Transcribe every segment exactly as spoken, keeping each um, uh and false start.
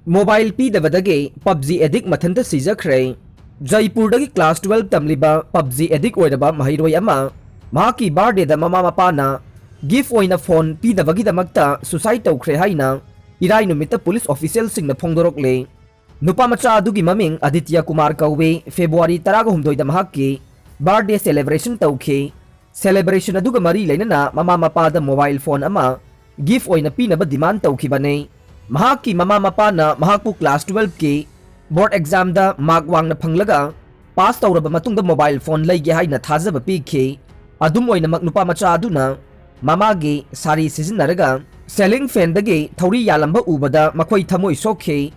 Mobile ꯄꯤꯗꯕꯗꯒꯤ ꯄꯞꯖꯤ addict ꯃꯊꯟꯇ ꯁꯤꯖꯈ꯭ꯔꯦ꯫ ꯖꯩꯄꯨꯔꯗꯒꯤ class twelve ꯇꯝꯂꯤꯕ ꯄꯞꯖꯤ addict ꯑꯣꯏꯔꯕ ꯃꯍꯩꯔꯣꯏ ꯑꯃ ꯃꯍꯥꯛꯀꯤ ꯕꯥꯔꯗꯦꯗ ꯃꯃꯥ ꯃꯄꯥꯅ ꯒꯤꯐ ꯑꯣꯏꯅ ꯐꯣꯟ ꯄꯤꯗꯕꯒꯤꯗꯃꯛꯇ ꯁꯨꯁꯥꯏꯗ ꯇꯧꯈ꯭ꯔꯦ ꯍꯥꯏꯅ ꯏꯔꯥꯏ ꯅꯨꯃꯤꯠꯇ ꯄꯨꯂꯤꯁ ꯑꯣꯐꯤꯁꯤꯌꯦꯜꯁꯤꯡꯅ ꯐꯣꯡꯗꯣꯔꯛꯂꯦ꯫ ꯅꯨꯄꯥ ꯃꯆꯥ ꯑꯗꯨꯒꯤ ꯃꯃꯤꯡ ꯑꯗꯤꯇ꯭ꯌ ꯀꯨꯃꯥꯔ ꯀꯧꯏ꯫ ꯐꯦꯕ꯭ꯔꯨꯋꯥꯔꯤ ꯇꯔꯥꯒ ꯍꯨꯝꯗꯣꯏꯗ ꯃꯍꯥꯛꯀꯤ ꯕꯥꯔꯗꯦ ꯁꯦꯂꯦꯕ꯭ꯔꯦꯁꯟ ꯇꯧꯈꯤ꯫ ꯁꯦꯂꯦꯕ꯭ꯔꯦꯁꯟ ꯑꯗꯨꯒ ꯃꯔꯤ ꯂꯩꯅꯅ ꯃꯃꯥ ꯃꯄꯥꯗ ꯃꯣꯕꯥꯏꯜ ꯐꯣꯟ ꯑꯃ ꯒꯤꯐ ꯑꯣꯏꯅ ꯄꯤꯅꯕ ꯗꯤꯃꯥꯟ ꯇꯧꯈꯤꯕꯅꯤ꯫ ꯃꯍꯥꯛꯀꯤ ꯃꯃꯥ ꯃꯄꯥꯅ ꯃꯍꯥꯛꯄꯨ ꯀ꯭ꯂꯥꯁ ꯇꯨꯋꯦꯜꯕꯀꯤ ꯕꯣꯔꯗ ꯑꯦꯛꯖꯥꯝꯗ ꯃꯥꯔꯛ ꯋꯥꯡꯅ ꯐꯪꯂꯒ ꯄꯥꯁ ꯇꯧꯔꯕ ꯃꯇꯨꯡꯗ ꯃꯣꯕꯥꯏꯜ ꯐꯣꯟ ꯂꯩꯒꯦ ꯍꯥꯏꯅ ꯊꯥꯖꯕ ꯄꯤꯈꯤ꯫ ꯑꯗꯨꯝ ꯑꯣꯏꯅꯃꯛ, ꯅꯨꯄꯥ ꯃꯆꯥ ꯑꯗꯨꯅ ꯃꯃꯥꯒꯤ ꯁꯥꯔꯤ ꯁꯤꯖꯤꯟꯅꯔꯒ ꯁꯦꯂꯤꯡ ꯐꯦꯟꯗꯒꯤ ꯊꯧꯔꯤ ꯌꯥꯜꯂꯝꯕ ꯎꯕꯗ ꯃꯈꯣꯏ ꯊꯃꯣꯏ ꯁꯣꯛꯈꯤ꯫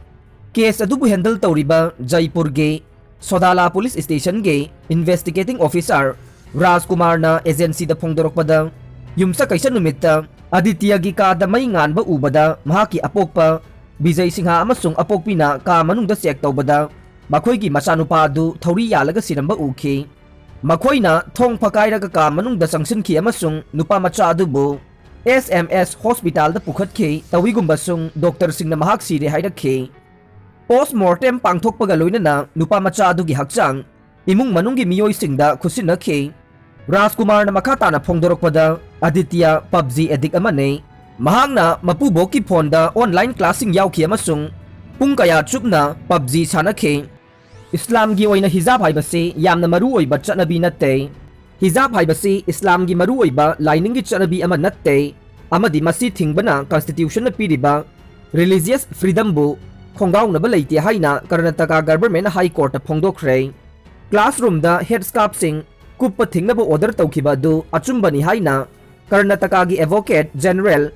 ꯀꯦꯁ ꯑꯗꯨꯕꯨ ꯍꯦꯟꯗꯜ ꯇꯧꯔꯤꯕ ꯖꯩꯄꯨꯔꯒꯤ ꯁꯣꯗꯥꯂꯥ ꯄꯨꯂꯤꯁ ꯁ꯭ꯇꯦꯁꯟꯒꯤ ꯏꯟꯚꯦꯁꯇꯤꯒꯦꯇꯤꯡ ꯑꯣꯐꯤꯁꯥꯔ ꯔꯥꯖꯀꯨꯃꯥꯔꯅ ꯑꯦꯖꯦꯟꯁꯤꯗ ꯐꯣꯡꯗꯣꯔꯛꯄꯗ, ꯌꯨꯝꯁꯀꯩꯁ ꯅꯨꯃꯤꯠꯇ ꯑꯗꯤꯇ꯭ꯌꯒꯤ ꯀꯥꯗ ꯃꯩ ꯉꯥꯟꯕ ꯎꯕꯗ ꯃꯍꯥꯛꯀꯤ ꯑꯄꯣꯛꯄ ꯕꯤꯖꯩ ꯁꯤꯡꯍ ꯑꯃꯁꯨꯡ ꯑꯄꯣꯛꯄꯤꯅ ꯀꯥ ꯃꯅꯨꯡꯗ ꯆꯦꯛ ꯇꯧꯕꯗ ꯃꯈꯣꯏꯒꯤ ꯃꯆꯥꯅꯨꯄꯥ ꯑꯗꯨ ꯊꯧꯔꯤ ꯌꯥꯜꯂꯒ ꯁꯤꯔꯝꯕ ꯎꯈꯤ꯫ ꯃꯈꯣꯏꯅ ꯊꯣꯡ ꯐꯀꯥꯏꯔꯒ ꯀꯥ ꯃꯅꯨꯡꯗ ꯆꯪꯁꯤꯟꯈꯤ ꯑꯃꯁꯨꯡ ꯅꯨꯄꯥ ꯃꯆꯥ ꯑꯗꯨꯕꯨ ꯑꯦꯁ ꯑꯦꯝ ꯑꯦꯁ ꯍꯣꯁꯄꯤꯇꯥꯜꯗ ꯄꯨꯈꯠꯈꯤ꯫ ꯇꯧꯏꯒꯨꯝꯕꯁꯨꯡ ꯗꯣꯛꯇꯔꯁꯤꯡꯅ ꯃꯍꯥꯛ ꯁꯤꯔꯦ ꯍꯥꯏꯔꯛꯈꯤ꯫ ꯄꯣꯁ ꯃꯣꯔꯇꯦꯝ ꯄꯥꯡꯊꯣꯛꯄꯒ ꯂꯣꯏꯅꯅ ꯅꯨꯄꯥ ꯃꯆꯥ ꯑꯗꯨꯒꯤ ꯍꯛꯆꯥꯡ ꯏꯃꯨꯡ ꯃꯅꯨꯡꯒꯤ ꯃꯤꯑꯣꯏꯁꯤꯡꯗ ꯈꯨꯠꯁꯤꯟꯅꯈꯤ꯫ ꯔꯥꯖꯀꯨꯃꯥꯔꯅ ꯃꯈꯥ ꯇꯥꯅ ꯐꯣꯡꯗꯣꯔꯛꯄꯗ, ꯑꯗꯤꯇ꯭ꯌ ꯄꯞꯖꯤ ꯑꯦꯗꯤꯛ ꯑꯃꯅꯤ꯫ ꯃꯍꯥꯛꯅ ꯃꯄꯨꯕꯣꯛꯀꯤ ꯐꯣꯟꯗ ꯑꯣꯟꯂꯥꯏꯟ ꯀ꯭ꯂꯥꯁꯁꯤꯡ ꯌꯥꯎꯈꯤ ꯑꯃꯁꯨꯡ ꯄꯨꯡ ꯀꯌꯥ ꯆꯨꯞꯅ ꯄꯞꯖꯤ ꯁꯥꯟꯅꯈꯤ꯫ ꯏꯁꯂꯥꯝꯒꯤ ꯑꯣꯏꯅ ꯍꯤꯖꯥꯕ ꯍꯥꯏꯕꯁꯤ ꯌꯥꯝꯅ ꯃꯔꯨ ꯑꯣꯏꯕ ꯆꯠꯅꯕꯤ ꯅꯠꯇꯦ꯫ ꯍꯤꯖꯥꯕ ꯍꯥꯏꯕꯁꯤ ꯏꯁꯂꯥꯝꯒꯤ ꯃꯔꯨ ꯑꯣꯏꯕ ꯂꯥꯏꯅꯤꯡꯒꯤ ꯆꯠꯅꯕꯤ ꯑꯃ ꯅꯠꯇꯦ, ꯑꯃꯗꯤ ꯃꯁꯤ ꯊꯤꯡꯕꯅ ꯀꯟꯁꯇꯤꯇ꯭ꯌꯨꯁꯟꯅ ꯄꯤꯔꯤꯕ ꯔꯤꯂꯤꯖꯤꯌꯁ ꯐ꯭ꯔꯤꯗꯝꯕꯨ ꯈꯣꯡꯒꯥꯎꯅꯕ ꯂꯩꯇꯦ ꯍꯥꯏꯅ ꯀꯔꯅꯥꯇꯀꯥ ꯒꯚꯔꯟꯃꯦꯟꯠꯅ ꯍꯥꯏ ꯀꯣꯔꯠꯇ ꯐꯣꯡꯗꯣꯛꯈ꯭ꯔꯦ꯫ ꯀ꯭ꯂꯥꯁꯔꯨꯝꯗ ꯍꯦꯗ ꯁ꯭ꯀꯥꯔꯐꯁꯤꯡ ꯀꯨꯞꯄ ꯊꯤꯡꯅꯕ ꯑꯣꯔꯗꯔ ꯇꯧꯈꯤꯕ ꯑꯗꯨ ꯑꯆꯨꯝꯕꯅꯤ ꯍꯥꯏꯅ ꯀꯔꯅꯥꯇꯀꯥꯒꯤ ꯑꯦꯗꯚꯣꯀꯦꯠ ꯖꯦꯅꯔꯦꯜ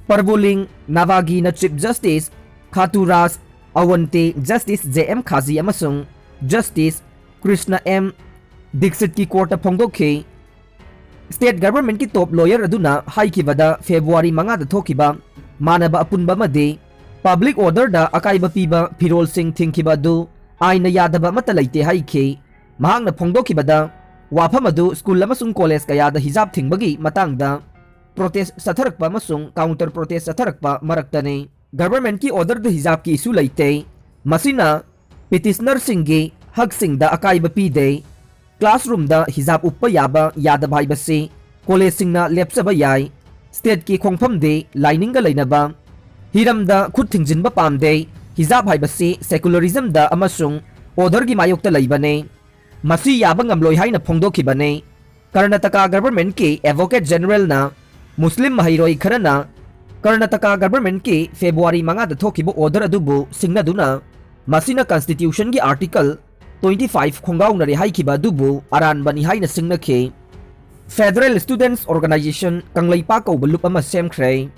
ꯄꯔꯕꯨꯂꯤꯡ ꯅꯥꯚꯥꯒꯤꯅ ꯆꯤꯐ ꯖꯁꯇꯤꯁ ꯈꯥꯇꯨꯔꯥꯖ ꯑꯋꯟꯇꯦ, ꯖꯁꯇꯤꯁ ꯖꯦ ꯑꯦꯝ ꯈꯥꯖꯤ ꯑꯃꯁꯨꯡ ꯖꯁꯇꯤꯁ ꯀ꯭ꯔꯤꯁꯅ ꯑꯦꯝ ꯗꯤꯛꯁꯤꯠꯀꯤ ꯀꯣꯔꯠꯇ ꯐꯣꯡꯗꯣꯛꯈꯤ꯫ ꯁ꯭ꯇꯦꯠ ꯒꯚꯔꯟꯃꯦꯟꯠꯀꯤ ꯇꯣꯞ ꯂꯣꯌꯔ ꯑꯗꯨꯅ ꯍꯥꯏꯈꯤꯕꯗ, ꯐꯦꯕ꯭ꯔꯨꯋꯥꯔꯤ ꯃꯉꯥꯗ ꯊꯣꯛꯈꯤꯕ ꯃꯥꯟꯅꯕ ꯑꯄꯨꯟꯕ ꯑꯃꯗꯤ ꯄꯕ꯭ꯂꯤꯛ ꯑꯣꯔꯗꯔꯗ ꯑꯀꯥꯏꯕ ꯄꯤꯕ ꯐꯤꯔꯣꯜꯁꯤꯡ ꯊꯤꯡꯈꯤꯕ ꯑꯗꯨ ꯑꯥꯏꯟꯅ ꯌꯥꯗꯕ ꯑꯃꯠꯇ ꯂꯩꯇꯦ ꯍꯥꯏꯈꯤ꯫ ꯃꯍꯥꯛꯅ ꯐꯣꯡꯗꯣꯛꯈꯤꯕꯗ, ꯋꯥꯐꯝ ꯑꯗꯨ ꯁ꯭ꯀꯨꯜ ꯑꯃꯁꯨꯡ ꯀꯣꯂꯦꯖ ꯀꯌꯥꯗ ꯍꯤꯖꯥꯕ ꯊꯤꯡꯕꯒꯤ ꯃꯇꯥꯡꯗ ꯄ꯭ꯔꯣꯇꯦꯁ ꯆꯠꯊꯔꯛꯄ ꯑꯃꯁꯨꯡ ꯀꯥꯎꯟꯇꯔ ꯄ꯭ꯔꯣꯇꯦꯁ ꯆꯠꯊꯔꯛꯄ ꯃꯔꯛꯇꯅꯤ꯫ Governmentꯀꯤ orderꯗ ꯍꯤꯖꯥꯕꯀꯤ issue ꯂꯩꯇꯦ꯫ ꯃꯁꯤꯅ petitionerꯁꯤꯡꯒꯤ ꯍꯛꯁꯤꯡꯗ ꯑꯀꯥꯏꯕ ꯄꯤꯗꯦ꯫ Classroomꯗ ꯍꯤꯖꯥꯕ ꯎꯞꯄ ꯌꯥꯕ ꯌꯥꯗꯕ ꯍꯥꯏꯕꯁꯤ collegeꯁꯤꯡꯅ ꯂꯦꯞꯆꯕ ꯌꯥꯏ꯫ Stateꯀꯤ ꯈꯣꯡꯐꯝꯗꯤ ꯂꯥꯏꯅꯤꯡꯒ ꯂꯩꯅꯕ ꯍꯤꯔꯝꯗ ꯈꯨꯠ ꯊꯤꯡꯖꯤꯟꯕ ꯄꯥꯝꯗꯦ꯫ ꯍꯤꯖꯥꯕ ꯍꯥꯏꯕꯁꯤ secularismꯗ ꯑꯃꯁꯨꯡ orderꯒꯤ ꯃꯥꯌꯣꯛꯇ ꯂꯩꯕꯅꯤ꯫ ꯃꯁꯤ ꯌꯥꯕ ꯉꯝꯂꯣꯏ ꯍꯥꯏꯅ ꯐꯣꯡꯗꯣꯛꯈꯤꯕꯅꯤ꯫ ꯀꯔꯅꯥꯇꯀꯥ governmentꯀꯤ Advocate Generalꯅ ꯃꯨꯁꯂꯤꯝ ꯃꯍꯩꯔꯣꯏ ꯈꯔꯅ ꯀꯔꯅꯥꯇꯀꯥ governmentꯀꯤ February ꯃꯉꯥꯗ ꯊꯣꯛꯈꯤꯕ order ꯑꯗꯨꯕꯨ ꯁꯤꯡꯅꯗꯨꯅ ꯃꯁꯤꯅ constitutionꯒꯤ article twenty five ꯈꯣꯡꯒꯥꯎꯅꯔꯦ ꯍꯥꯏꯈꯤꯕ ꯑꯗꯨꯕꯨ ꯑꯔꯥꯟꯕꯅꯤ ꯍꯥꯏꯅ ꯁꯤꯡꯅꯈꯤ꯫ Federal Students Organisation ꯀꯪꯂꯩꯄꯥꯛ ꯀꯧꯕ ꯂꯨꯞ ꯑꯃ ꯁꯦꯝꯈ꯭ꯔꯦ꯫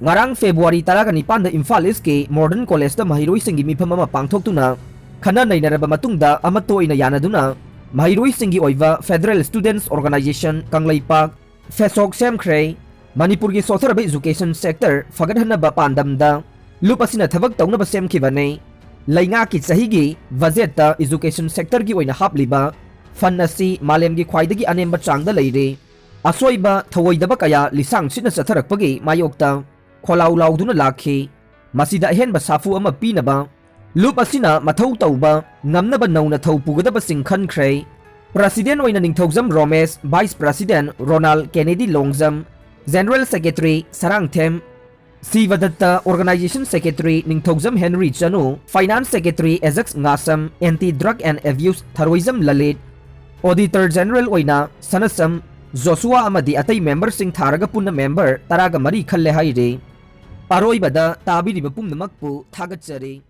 ꯉꯔꯥꯡ February ꯇꯔꯥꯒ ꯅꯤꯄꯥꯟꯗ ꯏꯝꯐꯥꯜ ꯏꯁꯀꯤ Modern Collegeꯇ ꯃꯍꯩꯔꯣꯏꯁꯤꯡꯒꯤ ꯃꯤꯐꯝ ꯑꯃ ꯄꯥꯡꯊꯣꯛꯇꯨꯅ ꯈꯟꯅ ꯅꯩꯅꯔꯕ ꯃꯇꯨꯡꯗ ꯑꯃꯠꯇ ꯑꯣꯏꯅ ꯌꯥꯅꯗꯨꯅ ꯃꯍꯩꯔꯣꯏꯁꯤꯡꯒꯤ ꯑꯣꯏꯕ Federal Students Organisation ꯀꯪꯂꯩꯄꯥꯛ, ꯐꯦꯁꯣꯛ ꯁꯦꯝꯈ꯭ꯔꯦ꯫ ꯃꯅꯤꯄꯨꯔꯒꯤ ꯁꯣꯠꯊꯔꯕ education sector ꯐꯒꯠꯍꯟꯅꯕ ꯄꯥꯟꯗꯝꯗ ꯂꯨꯞ ꯑꯁꯤꯅ ꯊꯕꯛ ꯇꯧꯅꯕ ꯁꯦꯝꯈꯤꯕꯅꯤ꯫ ꯂꯩꯉꯥꯛꯀꯤ ꯆꯍꯤꯒꯤ budgetꯇ education sectorꯒꯤ ꯑꯣꯏꯅ ꯍꯥꯞꯂꯤꯕ fund ꯑꯁꯤ ꯃꯥꯂꯦꯝꯒꯤ ꯈ꯭ꯋꯥꯏꯗꯒꯤ ꯑꯅꯦꯝꯕ ꯆꯥꯡꯗ ꯂꯩꯔꯤ꯫ ꯑꯁꯣꯏꯕ ꯊꯧꯑꯣꯏꯗꯕ ꯀꯌꯥ ꯂꯤꯁꯥꯡ ꯁꯤꯠꯅ ꯆꯠꯊꯔꯛꯄꯒꯤ ꯃꯥꯌꯣꯛꯇ ꯈꯣꯜꯂꯥꯎ ꯂꯥꯎꯗꯨꯅ ꯂꯥꯛꯈꯤ꯫ ꯃꯁꯤꯗ ꯑꯍꯦꯟꯕ ꯁꯥꯐꯨ ꯑꯃ ꯄꯤꯅꯕ ꯂꯨꯞ ꯑꯁꯤꯅ ꯃꯊꯧ ꯇꯧꯕ ꯉꯝꯅꯕ ꯅꯧꯅ ꯊꯧ ꯄꯨꯒꯗꯕꯁꯤꯡ ꯈꯟꯈ꯭ꯔꯦ꯫ President ꯑꯣꯏꯅ Ningthoujam Romesh, Vice President Ronald Kennedy Longjam, General Secretary Sarangthem Shibdatta, Organisation Secretary Ningthoujam Henry Chanu, Finance Secretary Ajax Ngasam, Anti Drug and Abuse Tharoijam Lalit, Auditor General ꯑꯣꯏꯅ ꯁꯅꯁꯝ ꯖꯣꯁꯨꯋꯥ ꯑꯃꯗꯤ ꯑꯇꯩ memberꯁꯤꯡ ꯊꯥꯔꯒ ꯄꯨꯟꯅ member ꯇꯔꯥꯒ ꯃꯔꯤ ꯈꯜꯂꯦ ꯍꯥꯏꯔꯤ꯫ ꯑꯔꯣꯏꯕꯗ ꯇꯥꯕꯤꯔꯤꯕ ꯄꯨꯝꯅꯃꯛꯄꯨ ꯊꯥꯒꯠꯆꯔꯤ꯫